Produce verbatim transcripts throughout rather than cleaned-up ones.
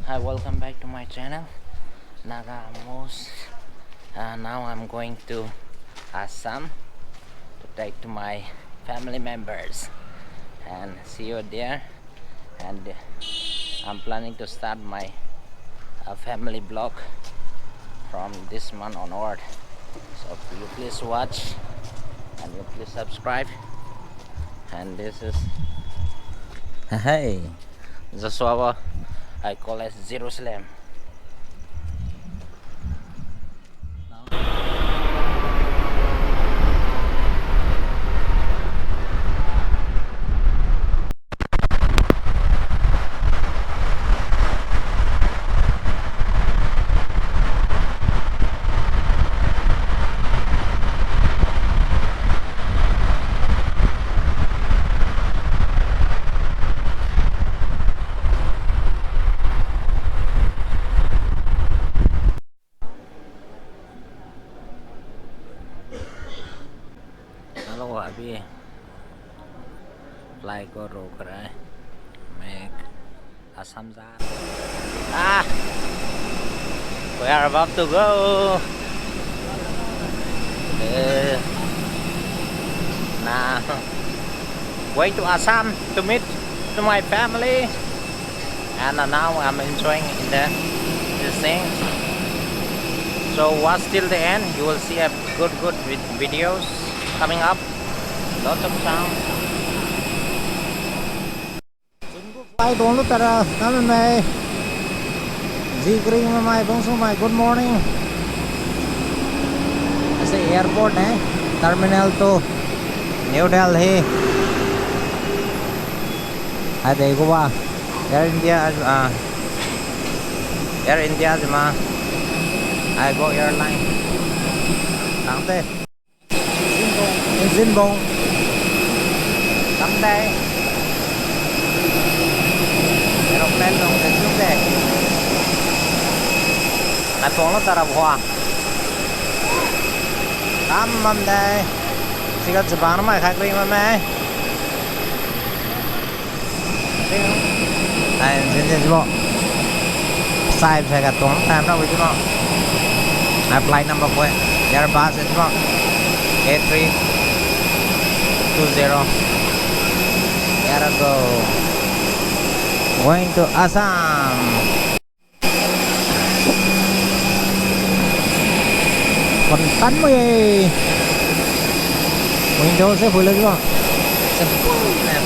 Hi, welcome back to my channel, Naga Moss. Uh, now I'm going to Assam to take to my family members, and see you there. And, uh, I'm planning to start my, uh, family vlog from this month onward. So you please watch and you please subscribe. And this is, hey, Joshua, I call as Jerusalem. Hello, abi. Flight ko ruk raha hai. Main Assam ja. Ah, we are about to go. Eh, now going to Assam to meet to my family. And, uh, now I'm enjoying in the, the things. So watch till the end. You will see a good, good vid-, videos coming up. Lots of sound. Flight dong lu tara, kami mai. Ji kring mai, bungsu mai, good morning. Ase airport hai, Terminal two, New Delhi. Hai degu ba, Air India, ah, Air India jima. Hai go airline. Tangte. Engine bong. Kamdai. Aeroplane bong de sukde. Nai pong lo tara bua. Kam mamdai. Siga jibang mai khai kring mai. Hai, engine jibo. Sai sai ga tuang time ra wi jibo. Hai, flight number koi. Airbus jibo. A three two zero. Here I go. Going to Assam. Kon tan mo ye. Window se phuilo jibo. Simple map.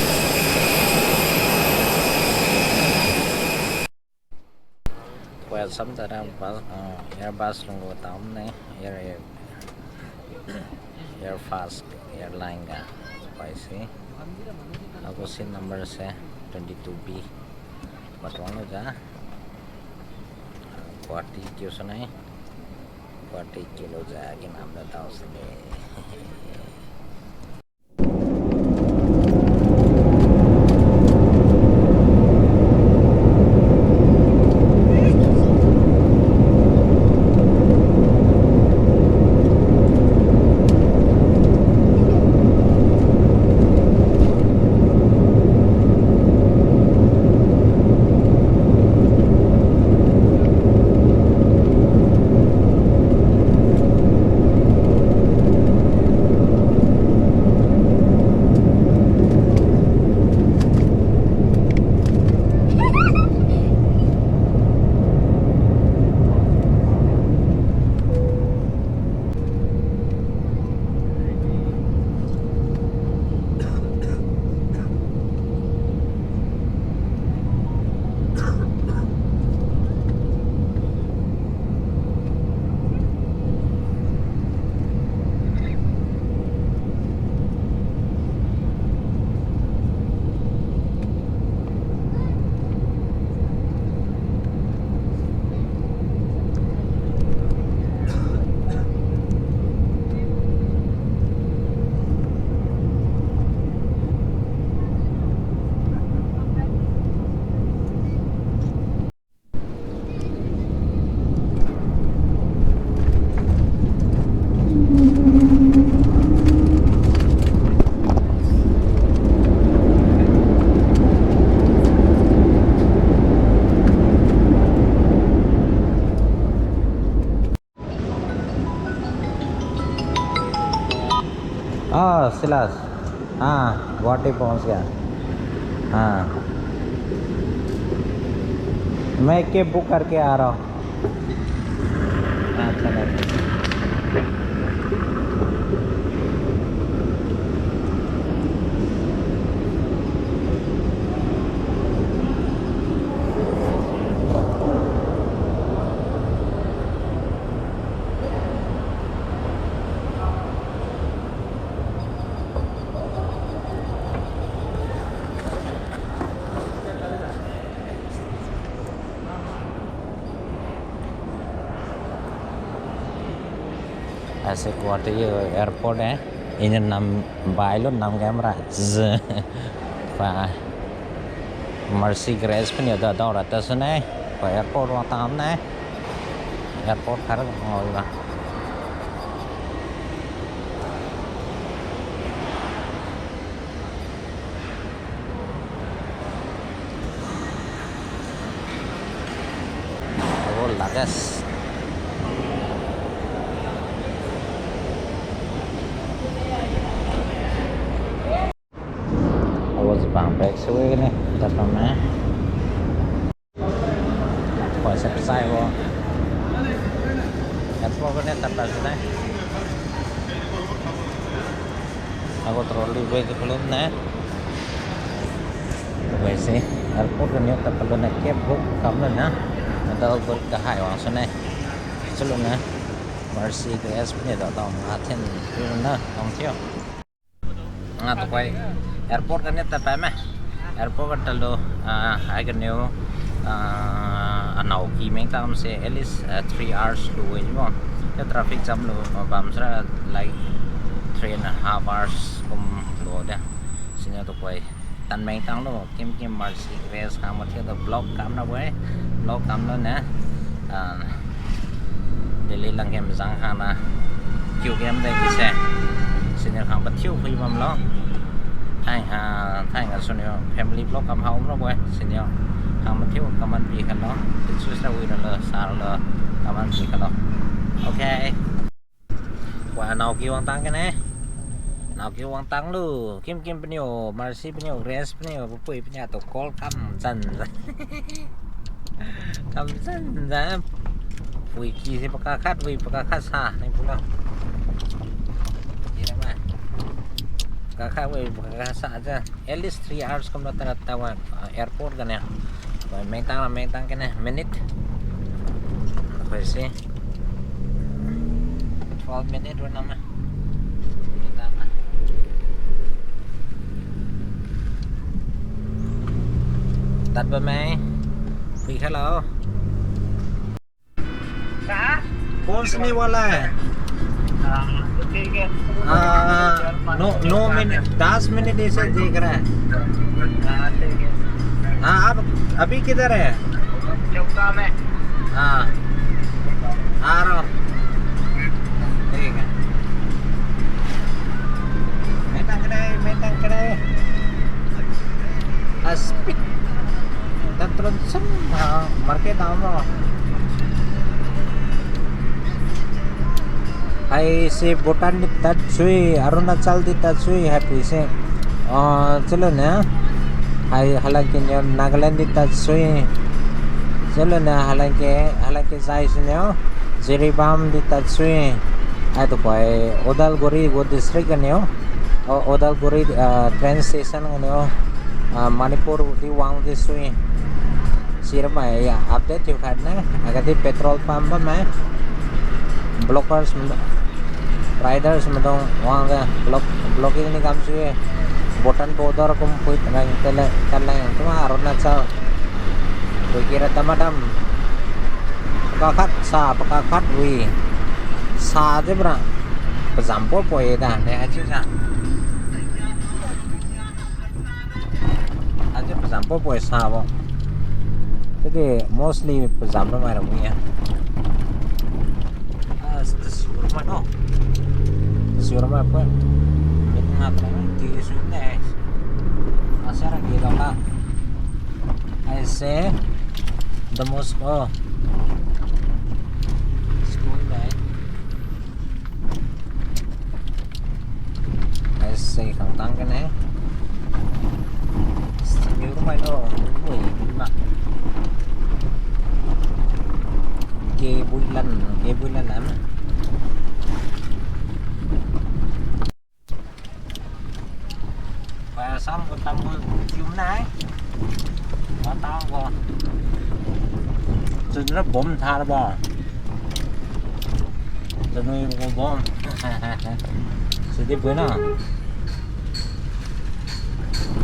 Poi Assam tara bus, ah, Airbus lunggu tamne, Air, Air, Air Fast Airline ga paise. Agu seat number se twenty-two B. Patron lo ja. Guwahati kiu sunai. Guwahati kiu lo ja, kinam da tao sine. हाँ, सिलास। हाँ, गुवाहाटी पहुंच गया। हाँ। मैं cab book करके आ रहा हूँ। हाँ, चलो। Aise Guwahati airport hai. Iniu nam bai lu nam camera. Pa Mercy Grace paniu da daora ta sune. Pa airport wang tam ne. Airport khara ngau la. Our luggage. Our bag sui ne, tatpam ne. Koi se sai wo. Airport ganiu tatpam se ne. Agu trolley bag palun ne. Koi se airport ganiu tatpam lun ne cab book kam lun na. Adao gu kahai wang sune. Chalun ne. Mercy Grace paniu da dao nga thin lun na tong thiu. Nga tuhoi airport ganiu tatpam me. Airport ga tatlu, ah, haiganiu, ah, anao ki mengtam se at least, ah, three hours lu-e jibo. Kha traffic jam lu, ah, bam sara like three and a half hours kum lu de. Siniu tuhoi tan mengtang lu, kim kim Mercy Grace khang mathiu tu vlog kam rabo-e, vlog kam lu ne, ah, Delhi langkam zang khang na, kiu game de kise. Siniu khang mathiu phui bamlo. Thai, ah, thai ga suniu family vlog kam hao rabo-e, siniu khang mathiu kaman pi khatlo. Tisu sara wi ralo, sa ralo, kaman pi khatlo. Okay. Wa naoki wangtang kene. Naoki wangtang lu, kim kim paniu, Mercy paniu, Grace paniu, papui paniu atu call kam zan zan. Kam zan zan. Pui ki se paka khat, pui paka khat sa, nai pulo. Pakakhat wei, pakakhat sa ja. At least three hours kumlo tara tawa, ah, airport ganiu. Mengtang la mengtang kene minute. Koi se. Twelve minute ro nama. Mengtang la. Tatbam mai. Pui khailo. कौन सा नहीं वाला है? हाँ, तो ठीक है। हाँ, नौ, नौ मिनट, दस मिनट ऐसे देख रहा है। हाँ, ठीक है। हाँ, आप अभी किधर है? चौका में। हाँ, आ रहा हूँ। ठीक है। Mengtang kene, mengtang kene. Aspeed. Tatron sum, ah, market down lo. Haise Bhutan di tadsui, Arunachal di tadsui, haipui se. Ah, chalune. Hai, halangkiniu Nagaland di tadsui. Chalune, halangki, halangki zai siniu Jiribam di tadsui. Hai tuhoi Udalguri gu district ganiu. O, Udalguri, ah, train station ganiu. Ah, Manipur di wang di sui. Sira mai ya update thiu khat ne. Agadi petrol pump bamme. Blockers, riders maidung wangga block, blocking ni kam sui. Bhutan border kum pui tanang tele, tanang tuma Arunachal. Pui kira damadam. Pakakhat sa, pakakhat wi. Sa de bra. Pazam poi poi da, ne hachiu sa. Aje pazam poi poi sabo. Chiudi mostly pazam ra mai ra mi ya. Ah, tasiu ra mai no. Tasiu ra mai poi. Mit nga tra ti su ne. Asa ra ki dong la. Aise Don Bosco School dai. Sei khang tang kane. Sing yu mai lo, ui, ma. Ke bui lan, ke bui lan am. Ba sam ko tam ko tium nai. Ba tang ko. Chun ra bom tha ra ba. Chun nui ko bom. Sidi pui na.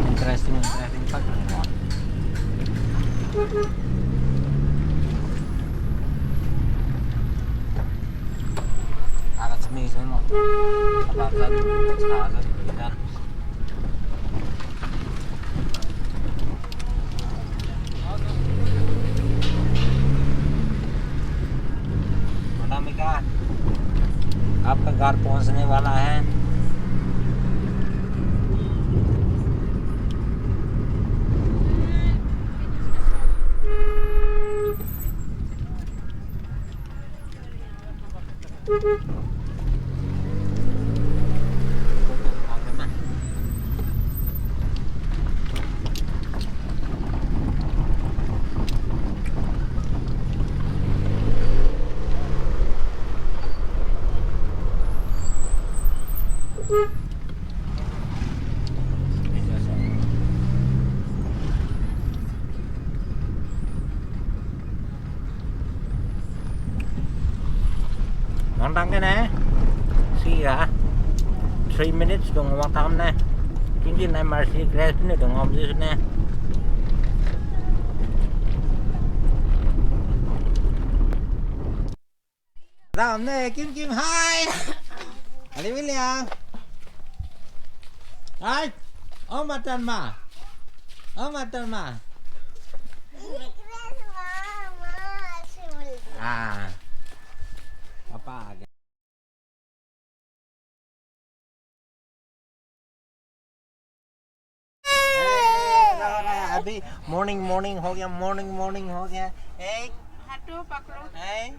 Interesting, interesting tak ni mo. Ara chami sen mo. Aba jan, sa jan, jan. Madam Mika, आपका घर पहुंचने वाला है। Wang tang kane. Siga three minutes dung wang tang ne. Tingji nai mercy grace ni dung om ji ne. Ram ne, Kim Kim, hi. Ali William. Hi. Om matan ma. Om matan ma. Ah. Papa. अभी morning, morning हो गया, morning, morning हो गया। ए, हाथों पकड़ो। ए,